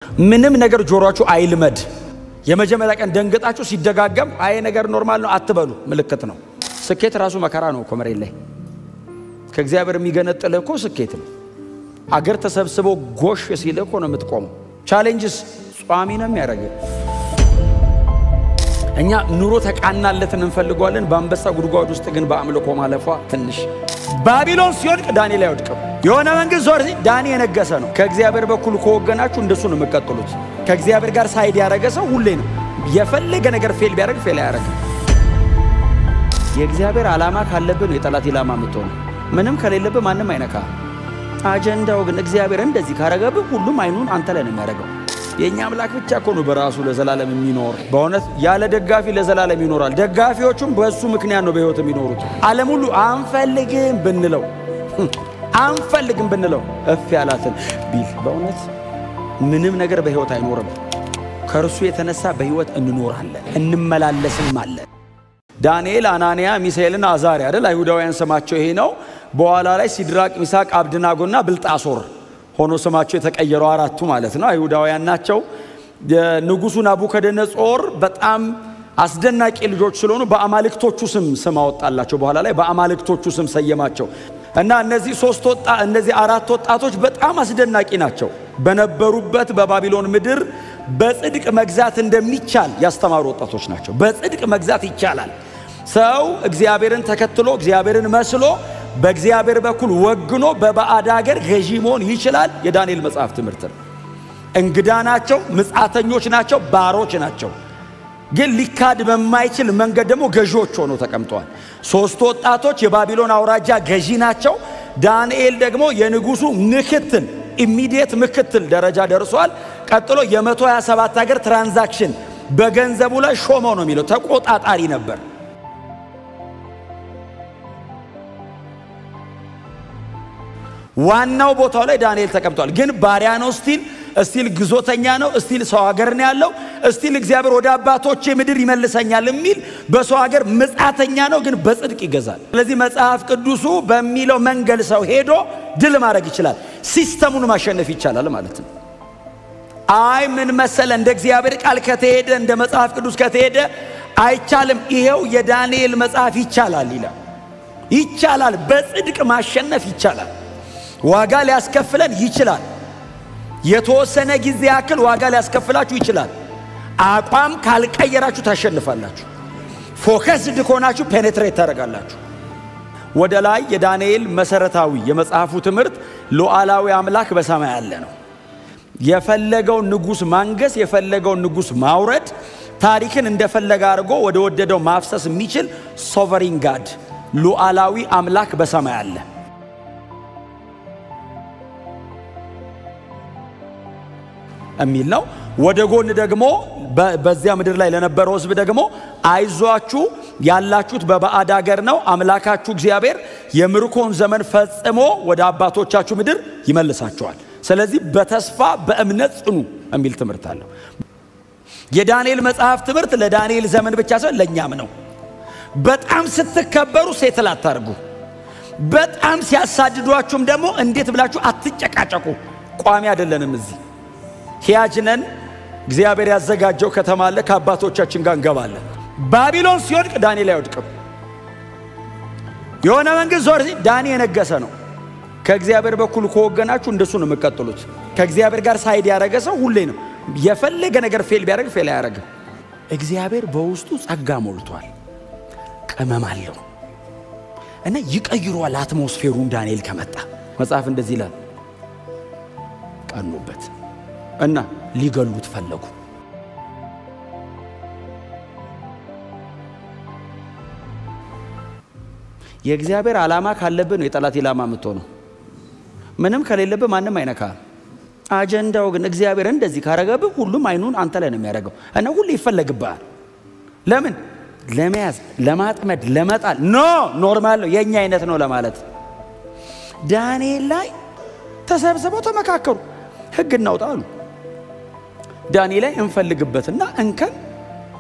ምንም ነገር ጆሯችሁ አይልመድ። የመጀመሪያ ቀን ደንግጣችሁ ሲደጋገም አይ ነገር normal ነው አትበሉ፣ ምልክት ነው። ስኬት ራሱ መከራ ነው እኮ መሬት ላይ። ከእግዚአብሔር የሚገነጥልህ እኮ ስኬት ነው። አገር ተሰብስቦ ጎሽ ሲልህ እኮ ነው የምትቆመው። Challenges ጿሚ ነው የሚያደርግህ። እኛ ኑሮ ተቃናለትን እንፈልገዋለን። በአንበሳ ጉድጓድ ውስጥ ግን በአምልኮ ማለፏ ትንሽ። ባቢሎን ሲወድቅ ዳንኤል አይወድቅም። የሆነ መንግስት ዞር ሲል ዳኒ የነገሰ ነው። ከእግዚአብሔር በኩል ከወገናችሁ እንደሱ ነው የምትቀጥሉት። ከእግዚአብሔር ጋር side ያደረገ ሰው ሁሌ ነው የፈለገ ነገር fail ቢያደርግ fail አያደርግም። የእግዚአብሔር ዓላማ ካለብህ ነው የጠላት ኢላማ የምትሆነው። ምንም ከሌለብህ ማንም አይነካ። አጀንዳው ግን እግዚአብሔር እንደዚህ ካረገብህ ሁሉም አይኑን አንተ ላይ ነው የሚያደርገው። የእኛ አምላክ ብቻ እኮ ነው በራሱ ለዘላለም የሚኖር። በእውነት ያለ ደጋፊ ለዘላለም ይኖራል። ደጋፊዎቹም በእሱ ምክንያት ነው በሕይወት የሚኖሩት። ዓለም ሁሉ አንፈልግም ብንለው፣ አንፈልግም ብንለው፣ እፍ ያላትን ቢል በእውነት ምንም ነገር በሕይወት አይኖርም። ከእርሱ የተነሳ በሕይወት እንኖራለን እንመላለስም አለን። ዳንኤል፣ አናንያ፣ ሚሳኤልና አዛርያ አይደል? አይሁዳውያን ስማቸው ይሄ ነው። በኋላ ላይ ሲድራቅ፣ ሚሳቅ፣ አብድናጎና ብልጣሶር ሆኖ ስማቸው የተቀየረው አራቱ ማለት ነው። አይሁዳውያን ናቸው። የንጉሱ ናቡከደነጾር በጣም አስደናቂ ልጆች ስለሆኑ በአማልክቶቹ ስም ስም አወጣላቸው። በኋላ ላይ በአማልክቶቹ ስም ሰየማቸው እና እነዚህ ሶስት ወጣ እነዚህ አራት ወጣቶች በጣም አስደናቂ ናቸው። በነበሩበት በባቢሎን ምድር በጽድቅ መግዛት እንደሚቻል ያስተማሩ ወጣቶች ናቸው። በጽድቅ መግዛት ይቻላል። ሰው እግዚአብሔርን ተከትሎ፣ እግዚአብሔርን መስሎ፣ በእግዚአብሔር በኩል ወግኖ በባዕድ ሀገር ገዢ መሆን ይችላል። የዳንኤል መጽሐፍ ትምህርት ነው። እንግዳ ናቸው፣ ምጻተኞች ናቸው፣ ባሮች ናቸው። ግን ሊካድ በማይችል መንገድ ደግሞ ገዢዎች ሆነው ተቀምጠዋል። ሶስቱ ወጣቶች የባቢሎን አውራጃ ገዢ ናቸው። ዳንኤል ደግሞ የንጉሱ ምክትል፣ immediate ምክትል ደረጃ ደርሷል። ቀጥሎ የ127 ሀገር transaction በገንዘቡ ላይ ሾመው ነው የሚለው፣ ተቆጣጣሪ ነበር። ዋናው ቦታው ላይ ዳንኤል ተቀምጧል። ግን ባሪያ ነው፣ still ግዞተኛ ነው፣ still ሰው ሀገር ነው ያለው። Still እግዚአብሔር ወደ አባቶቼ ምድር ይመልሰኛል የሚል በሰው ሀገር ምጻተኛ ነው፣ ግን በጽድቅ ይገዛል። ስለዚህ መጽሐፍ ቅዱሱ በሚለው መንገድ ሰው ሄዶ ድል ማድረግ ይችላል። System ኡን ማሸነፍ ይቻላል ማለት ነው። አይ ምን መሰለ፣ እንደ እግዚአብሔር ቃል ከተሄደ፣ እንደ መጽሐፍ ቅዱስ ከተሄደ አይቻልም። ይሄው የዳንኤል መጽሐፍ ይቻላል ይላል። ይቻላል፣ በጽድቅ ማሸነፍ ይቻላል። ዋጋ ሊያስከፍለን ይችላል። የተወሰነ ጊዜ ያክል ዋጋ ሊያስከፍላችሁ ይችላል። አቋም ካልቀየራችሁ ታሸንፋላችሁ። Focused ከሆናችሁ penetrate ታደርጋላችሁ። ወደ ላይ የዳንኤል መሰረታዊ የመጽሐፉ ትምህርት ሉዓላዊ አምላክ በሰማይ ያለ ነው። የፈለገውን ንጉሥ ማንገስ፣ የፈለገውን ንጉሥ ማውረድ፣ ታሪክን እንደፈለገ አድርጎ ወደ ወደደው ማፍሰስ የሚችል sovereign God፣ ሉዓላዊ አምላክ በሰማይ አለ የሚል ነው። ወደ ጎን ደግሞ በዚያ ምድር ላይ ለነበረው ሕዝብ ደግሞ አይዟችሁ፣ ያላችሁት በባዕድ ሀገር ነው። አምላካችሁ እግዚአብሔር የምርኮን ዘመን ፈጽሞ ወደ አባቶቻችሁ ምድር ይመልሳችኋል። ስለዚህ በተስፋ በእምነት ጽኑ የሚል ትምህርት አለው። የዳንኤል መጽሐፍ ትምህርት ለዳንኤል ዘመን ብቻ ሳይሆን ለእኛም ነው። በጣም ስትከበሩ settle አታርጉ። በጣም ሲያሳድዷችሁም ደግሞ እንዴት ብላችሁ አትጨቃጨቁ። ቋሚ አይደለንም፣ እዚህ ሂያጅ ነን። እግዚአብሔር ያዘጋጀው ከተማ አለ። ከአባቶቻችን ጋር እንገባለን። ባቢሎን ሲወድቅ ዳንኤል አይወድቅም። የሆነ መንግስት ዞር ሲል ዳኒ የነገሰ ነው። ከእግዚአብሔር በኩል ከወገናችሁ እንደሱ ነው የምትቀጥሉት። ከእግዚአብሔር ጋር side ያደረገ ሰው ሁሌ ነው የፈለገ ነገር fail ቢያደርግ fail አያደርግም። እግዚአብሔር በውስጡ ጸጋ ሞልቷል፣ ቅመም አለው እና ይቀይሯል atmosphere ኡን። ዳንኤል ከመጣ መጽሐፍ እንደዚህ ይላል፣ ቀኑበት እና ሊገሉት ፈለጉ። የእግዚአብሔር ዓላማ ካለብህ ነው የጠላት ኢላማ የምትሆነው። ምንም ከሌለብህ ማንም አይነካ። አጀንዳው ግን እግዚአብሔር እንደዚህ ካረገብህ ሁሉም አይኑን አንተ ላይ ነው የሚያደርገው እና ሁሉ ይፈለግብሃል። ለምን? ለመያዝ፣ ለማጥመድ፣ ለመጣል። No፣ normal ነው፣ የእኛ አይነት ነው ለማለት። ዳንኤል ላይ ተሰብስበው ተመካከሩ። ሕግ እናውጣ አሉ። ዳንኤል ላይ እንፈልግበትና እንከን፣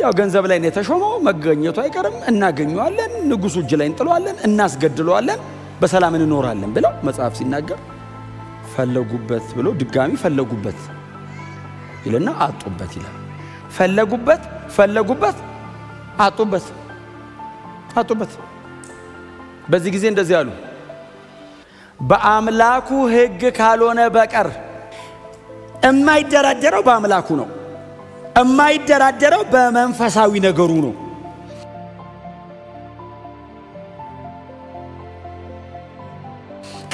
ያው ገንዘብ ላይ ነው የተሾመው፣ መገኘቱ አይቀርም፣ እናገኘዋለን፣ ንጉሱ እጅ ላይ እንጥለዋለን፣ እናስገድለዋለን፣ በሰላም እንኖራለን ብለው መጽሐፍ ሲናገር ፈለጉበት ብሎ ድጋሚ ፈለጉበት። ይልና አጡበት ይላል። ፈለጉበት ፈለጉበት አጡበት አጡበት። በዚህ ጊዜ እንደዚህ አሉ፣ በአምላኩ ሕግ ካልሆነ በቀር የማይደራደረው በአምላኩ ነው። የማይደራደረው በመንፈሳዊ ነገሩ ነው።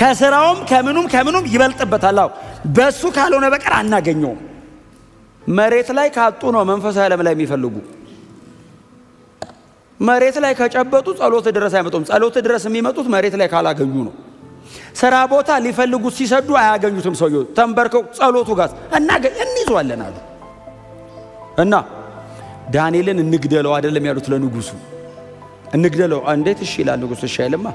ከስራውም ከምኑም ከምኑም ይበልጥበታል። አዎ በሱ ካልሆነ በቀር አናገኘውም። መሬት ላይ ካጡ ነው መንፈሳዊ ዓለም ላይ የሚፈልጉ። መሬት ላይ ከጨበጡ ጸሎት ድረስ አይመጡም። ጸሎት ድረስ የሚመጡት መሬት ላይ ካላገኙ ነው። ስራ ቦታ ሊፈልጉት ሲሰዱ አያገኙትም። ሰውየው ተንበርከው ጸሎቱ ጋር እንይዘዋለን አሉ እና ዳንኤልን እንግደለው አይደለም ያሉት ለንጉሱ፣ እንግደለው። እንዴት እሺ ይላል ንጉሱ? እሺ አይልማ።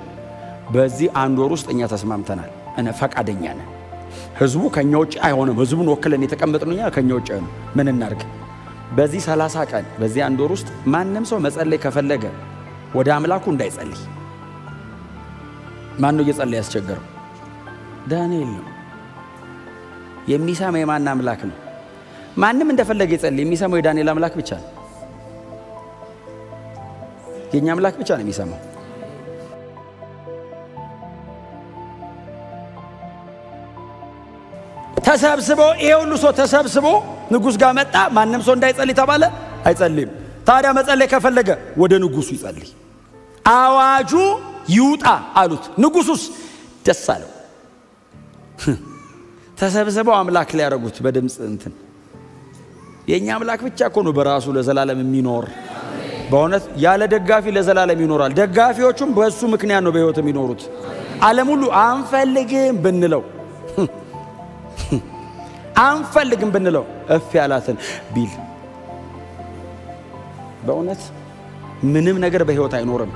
በዚህ አንድ ወር ውስጥ እኛ ተስማምተናል፣ እነ ፈቃደኛ ነን። ህዝቡ ከኛ ውጭ አይሆንም። ህዝቡን ወክለን የተቀመጥነው እኛ ከኛ ውጭ አይሆንም። ምን እናርግ? በዚህ 30 ቀን በዚህ አንድ ወር ውስጥ ማንም ሰው መጸለይ ከፈለገ ወደ አምላኩ እንዳይጸልይ። ማን ነው እየጸለየ ያስቸገረው? ዳንኤል ነው። የሚሰማ የማን አምላክ ነው? ማንም እንደፈለገ ይጸልይ፣ የሚሰማው የዳንኤል አምላክ ብቻ ነው። የኛ አምላክ ብቻ ነው የሚሰማው። ተሰብስቦ ይሄ ሁሉ ሰው ተሰብስቦ ንጉስ ጋር መጣ። ማንም ሰው እንዳይጸልይ ተባለ፣ አይጸልይም። ታዲያ መጸለይ ከፈለገ ወደ ንጉሱ ይጸልይ፣ አዋጁ ይውጣ አሉት። ንጉሱስ ደስ አለው። ተሰብስበው አምላክ ሊያረጉት በድምፅ እንትን። የኛ አምላክ ብቻ እኮ ነው በራሱ ለዘላለም የሚኖር። በእውነት ያለ ደጋፊ ለዘላለም ይኖራል። ደጋፊዎቹም በእሱ ምክንያት ነው በህይወት የሚኖሩት። ዓለም ሁሉ አንፈልግም ብንለው አንፈልግም ብንለው እፍ ያላትን ቢል በእውነት ምንም ነገር በህይወት አይኖርም።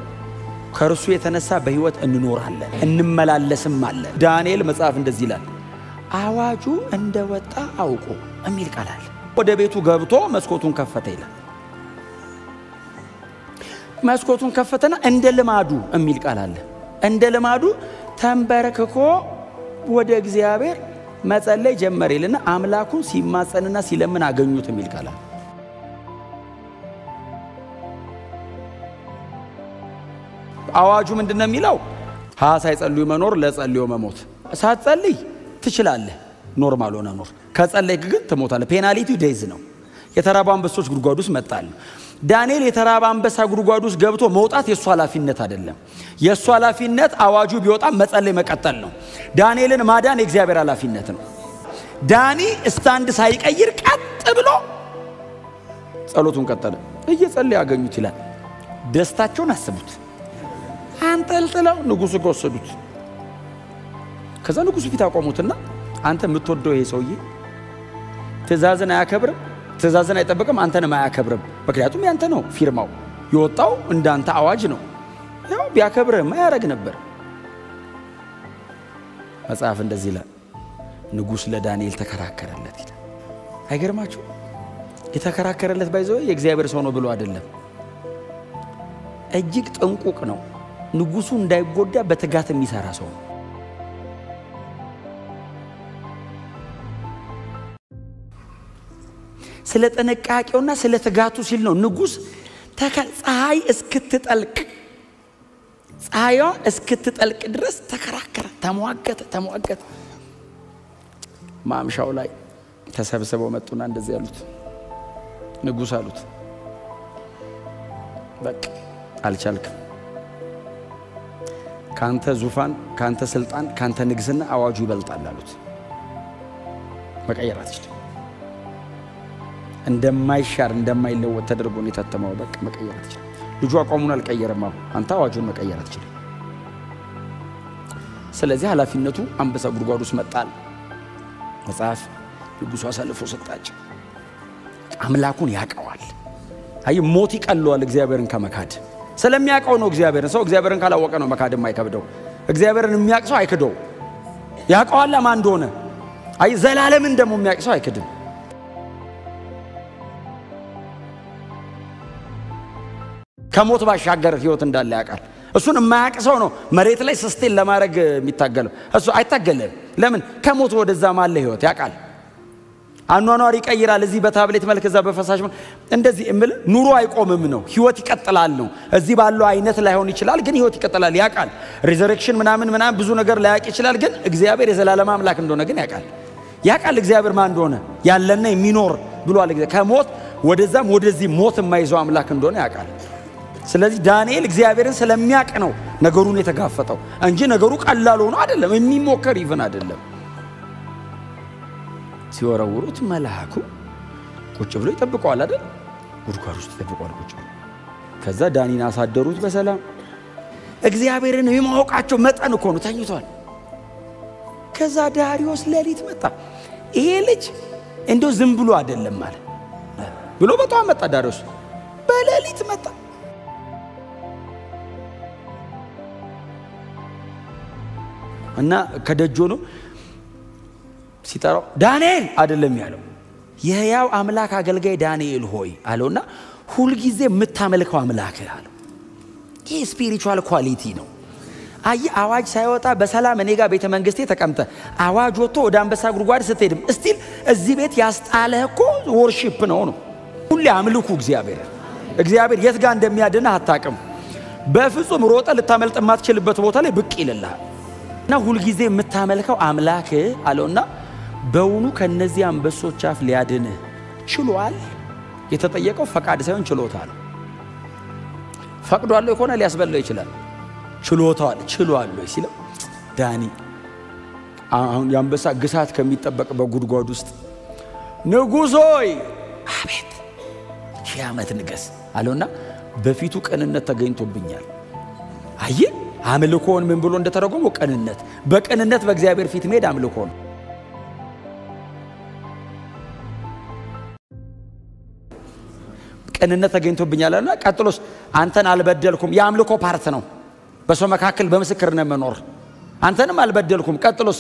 ከእርሱ የተነሳ በህይወት እንኖራለን እንመላለስም አለን። ዳንኤል መጽሐፍ እንደዚህ ይላል፣ አዋጁ እንደወጣ አውቆ የሚል ቃል አለ። ወደ ቤቱ ገብቶ መስኮቱን ከፈተ ይላል። መስኮቱን ከፈተና እንደ ልማዱ የሚል ቃል አለ። እንደ ልማዱ ተንበርክኮ ወደ እግዚአብሔር መጸለይ ጀመረ ይልና አምላኩን ሲማጸንና ሲለምን አገኙት የሚል ቃል አለ። አዋጁ ምንድነው የሚለው? ሳይጸልዩ መኖር ለጸልዮ መሞት። ሳትጸልይ ትችላለህ፣ normal ሆነ ኖር። ከጸለይክ ግን ትሞታለህ። penalty ው death ነው። የተራበ አንበሶች ጉድጓድ ውስጥ መጣል። ዳንኤል የተራበ አንበሳ ጉድጓድ ውስጥ ገብቶ መውጣት የሱ ኃላፊነት አይደለም። የሱ ኃላፊነት አዋጁ ቢወጣ መጸለይ መቀጠል ነው። ዳንኤልን ማዳን የእግዚአብሔር ኃላፊነት ነው። ዳኒ stand ሳይቀይር ቀጥ ብሎ ጸሎቱን ቀጠለ። እየጸለየ ያገኙት ይላል። ደስታቸውን አስቡት። አንጠልጥለው ንጉሱ ጋር ወሰዱት። ከዛ ንጉሱ ፊት አቆሙትና አንተ የምትወደው ይሄ ሰውዬ ትእዛዝን አያከብርም፣ ትእዛዝን አይጠብቅም፣ አንተንም አያከብርም። ምክንያቱም ያንተ ነው ፊርማው የወጣው እንዳንተ አዋጅ ነው። ያው ቢያከብርህማ ያደርግ ነበር። መጽሐፍ እንደዚህ ይላል፣ ንጉስ ለዳንኤል ተከራከረለት ይላል። አይገርማችሁ? የተከራከረለት ባይዘው የእግዚአብሔር ሰው ነው ብሎ አይደለም። እጅግ ጥንቁቅ ነው። ንጉሱ እንዳይጎዳ በትጋት የሚሰራ ሰው ነው። ስለ ጥንቃቄውና ስለ ትጋቱ ሲል ነው ንጉስ ፀሐይ እስክትጠልቅ ፀሐይዋ እስክትጠልቅ ድረስ ተከራከረ፣ ተሟገተ ተሟገተ። ማምሻው ላይ ተሰብስበው መጡና እንደዚህ ያሉት ንጉስ አሉት፣ በቃ አልቻልክም። ካንተ ዙፋን፣ ካንተ ስልጣን፣ ካንተ ንግስና አዋጁ ይበልጣል አሉት። መቀየር አትችልም። እንደማይሻር እንደማይለወጥ ተደርጎ ነው የታተመው። በቃ መቀየር አትችልም። ልጁ አቋሙን አልቀየረም። አሁን አንተ አዋጁን መቀየር አትችልም። ስለዚህ ኃላፊነቱ አንበሳ ጉድጓድ ውስጥ መጣል። መጽሐፍ ንጉሱ አሳልፎ ሰጣቸው። አምላኩን ያውቀዋል። አይ ሞት ይቀለዋል እግዚአብሔርን ከመካድ ስለሚያውቀው ነው። እግዚአብሔርን ሰው እግዚአብሔርን ካላወቀ ነው መካድ የማይከብደው። እግዚአብሔርን የሚያውቅ ሰው አይክደው። ያውቀዋል ማን እንደሆነ። አይ ዘላለምን ደግሞ የሚያውቅ ሰው አይክድም። ከሞት ባሻገር ህይወት እንዳለ ያውቃል። እሱን የማያውቅ ሰው ነው መሬት ላይ sustain ለማድረግ የሚታገለው። እሱ አይታገልም። ለምን? ከሞት ወደዛ ማለ ህይወት ያውቃል። አኗኗር ይቀይራል። እዚህ በታብሌት መልክ እዛ በፈሳሽ መልክ እንደዚህ እምል ኑሮ አይቆምም ነው። ህይወት ይቀጥላል ነው። እዚህ ባለው አይነት ላይሆን ይችላል፣ ግን ህይወት ይቀጥላል። ያውቃል። Resurrection ምናምን ምናምን ብዙ ነገር ላያውቅ ይችላል፣ ግን እግዚአብሔር የዘላለም አምላክ እንደሆነ ግን ያውቃል። ያውቃል እግዚአብሔር ማን እንደሆነ ያለና የሚኖር ብሏል። ከሞት ወደዛም ወደዚህ ሞት የማይዘው አምላክ እንደሆነ ያውቃል። ስለዚህ ዳንኤል እግዚአብሔርን ስለሚያውቅ ነው ነገሩን የተጋፈጠው እንጂ ነገሩ ቀላል ሆኖ አይደለም፣ የሚሞከር even አይደለም። ሲወረውሩት መልአኩ ቁጭ ብሎ ይጠብቀዋል አይደል? ጉድጓድ ውስጥ ይጠብቀዋል ቁጭ ብሎ። ከዛ ዳኒን አሳደሩት በሰላም። እግዚአብሔርን የማወቃቸው መጠን እኮ ነው፣ ተኝቷል። ከዛ ዳሪዮስ ሌሊት መጣ። ይሄ ልጅ እንደው ዝም ብሎ አይደለም አለ ብሎ በጣም መጣ። ዳሪዮስ በሌሊት መጣ። እና ከደጅ ሆኖ ሲጠራው ዳንኤል አይደለም ያለው፣ የሕያው አምላክ አገልጋይ ዳንኤል ሆይ አለውና ሁልጊዜ የምታመልከው አምላክ አለው። ይህ spiritual quality ነው። አይ አዋጅ ሳይወጣ በሰላም እኔ ጋር ቤተ መንግስቴ ተቀምጠ አዋጅ ወጥቶ ወደ አንበሳ ጉድጓድ ስትሄድም still እዚህ ቤት ያስጣለህ እኮ worship ነው ነው። ሁሌ አምልኩ እግዚአብሔር። እግዚአብሔር የት ጋር እንደሚያድንህ አታውቅም። በፍጹም ሮጠ ልታመልጥ የማትችልበት ቦታ ላይ ብቅ ይልልሃል። እና ሁልጊዜ የምታመልከው አምላክ አለውና በውኑ ከነዚህ አንበሶች አፍ ሊያድንህ ችሏል? የተጠየቀው ፈቃድ ሳይሆን ችሎታ ነው። ፈቅዷል ከሆነ ሊያስበላው ይችላል። ችሎታዋል ችሏል ሲለው ዳኒ አሁን የአንበሳ ግሳት ከሚጠበቅ በጉድጓድ ውስጥ ንጉሥ ሆይ አቤት፣ 1000 ዓመት ንገስ አለውና በፊቱ ቅንነት ተገኝቶብኛል። አየህ አምልኮን ምን ብሎ እንደተረጎመው ቅንነት። በቅንነት በእግዚአብሔር ፊት መሄድ አምልኮ ነው። ቅንነት ተገኝቶብኛል አለና ቀጥሎስ አንተን አልበደልኩም። የአምልኮ part ነው። በሰው መካከል በምስክርነት መኖር። አንተንም አልበደልኩም። ቀጥሎስ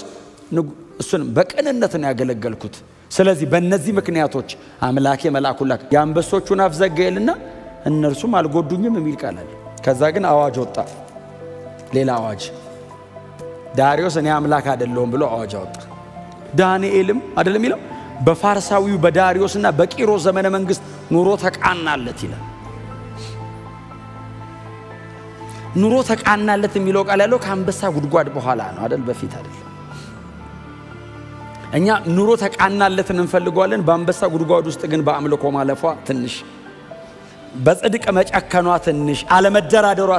እሱንም በቅንነት ነው ያገለገልኩት። ስለዚህ በእነዚህ ምክንያቶች አምላኬ መልአኩን ላከ፣ የአንበሶቹን አፍ ዘጋ ይልና እነርሱም አልጎዱኝም የሚል ቃል አለ። ከዛ ግን አዋጅ ወጣ፣ ሌላ አዋጅ። ዳሪዮስ እኔ አምላክ አይደለሁም ብሎ አዋጅ አወጣ። ዳንኤልም አይደለም የሚለው በፋርሳዊው በዳሪዮስና በቂሮስ ዘመነ መንግስት ኑሮ ተቃናለት ይላል። ኑሮ ተቃናለት የሚለው ቃል ያለው ከአንበሳ ጉድጓድ በኋላ ነው አይደል? በፊት አይደል። እኛ ኑሮ ተቃናለትን እንፈልገዋለን። በአንበሳ ጉድጓድ ውስጥ ግን በአምልኮ ማለፏ ትንሽ፣ በጽድቅ መጨከኗ ትንሽ፣ አለመደራደሯ።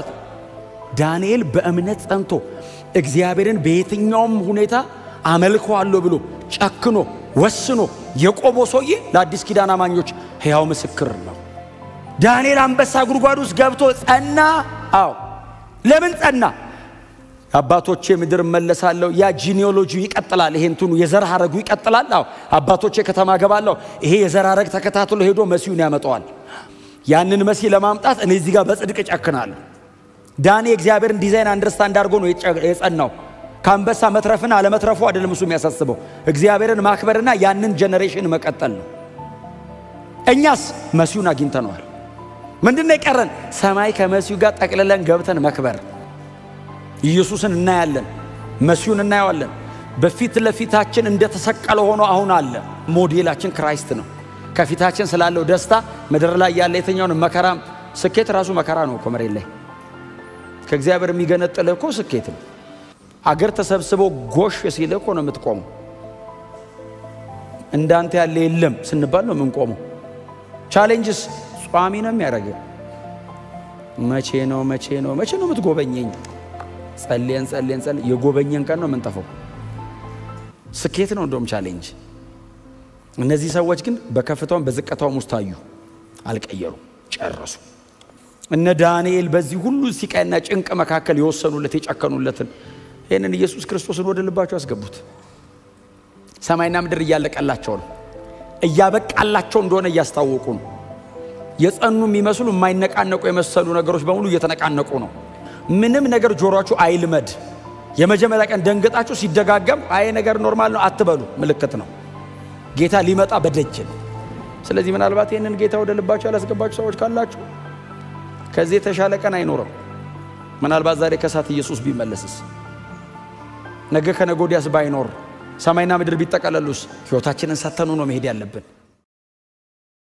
ዳንኤል በእምነት ጸንቶ እግዚአብሔርን በየትኛውም ሁኔታ አመልከዋለሁ ብሎ ጨክኖ ወስኖ የቆመው ሰውዬ ለአዲስ ኪዳን አማኞች ሕያው ምስክር ነው። ዳንኤል አንበሳ ጉድጓድ ውስጥ ገብቶ ጸና። አዎ ለምን ጸና? አባቶቼ ምድር እመለሳለሁ። ያ genealogy ይቀጥላል። ይሄ እንትኑ የዘር ሐረጉ ይቀጥላል። አዎ አባቶቼ ከተማ ገባለሁ። ይሄ የዘር ሐረግ ተከታትሎ ሄዶ መሲሁን ያመጣዋል። ያንን መሲህ ለማምጣት እኔ እዚህ ጋር በጽድቅ ጨክናለሁ። ዳኒ እግዚአብሔርን design understand አድርጎ ነው የጸናው። ከአንበሳ መትረፍና አለመትረፉ አይደለም እሱ የሚያሳስበው፣ እግዚአብሔርን ማክበርና ያንን generation መቀጠል ነው። እኛስ መሲሁን አግኝተነዋል። ምንድነው የቀረን? ሰማይ ከመሲሁ ጋር ጠቅልለን ገብተን መክበር። ኢየሱስን እናያለን፣ መሲሁን እናየዋለን። በፊት ለፊታችን እንደተሰቀለ ሆኖ አሁን አለ። ሞዴላችን Christ ነው። ከፊታችን ስላለው ደስታ ምድር ላይ ያለ የትኛውን መከራም፣ ስኬት ራሱ መከራ ነው እኮ መሬት ላይ ከእግዚአብሔር የሚገነጥልህ እኮ ስኬት ነው። አገር ተሰብስቦ ጎሽ ሲልህ እኮ ነው የምትቆመው። እንዳንተ ያለ የለም ስንባል ነው የምንቆመው። Challenges ጿሚ ነው የሚያደርገው። መቼ ነው መቼ ነው መቼ ነው የምትጎበኘኝ? ጸልየን ጸልየን ጸልየን የጎበኘን ቀን ነው የምንጠፋው። ስኬት ነው እንደውም challenge። እነዚህ ሰዎች ግን በከፍታውም በዝቅታውም ውስጥ ታዩ፣ አልቀየሩ፣ ጨረሱ። እነ ዳንኤል በዚህ ሁሉ ሲቃይና ጭንቅ መካከል የወሰኑለት የጨከኑለትን ይህንን ኢየሱስ ክርስቶስን ወደ ልባቸው ያስገቡት። ሰማይና ምድር እያለቀላቸው ነው፣ እያበቃላቸው እንደሆነ እያስታወቁ ነው። የጸኑ የሚመስሉ የማይነቃነቁ የመሰሉ ነገሮች በሙሉ እየተነቃነቁ ነው። ምንም ነገር ጆሮአችሁ አይልመድ። የመጀመሪያ ቀን ደንግጣችሁ ሲደጋገም አይ ነገር normal ነው አትበሉ፣ ምልክት ነው። ጌታ ሊመጣ በደጅ ነው። ስለዚህ ምናልባት ይህንን ጌታ ወደ ልባችሁ ያላስገባችሁ ሰዎች ካላችሁ ከዚህ የተሻለ ቀን አይኖርም። ምናልባት ዛሬ ከሳት ኢየሱስ ቢመለስስ፣ ነገ ከነገ ወዲያስ ባይኖር፣ ሰማይና ምድር ቢጠቀለሉስ? ህይወታችንን ሰተኑ ነው መሄድ ያለብን።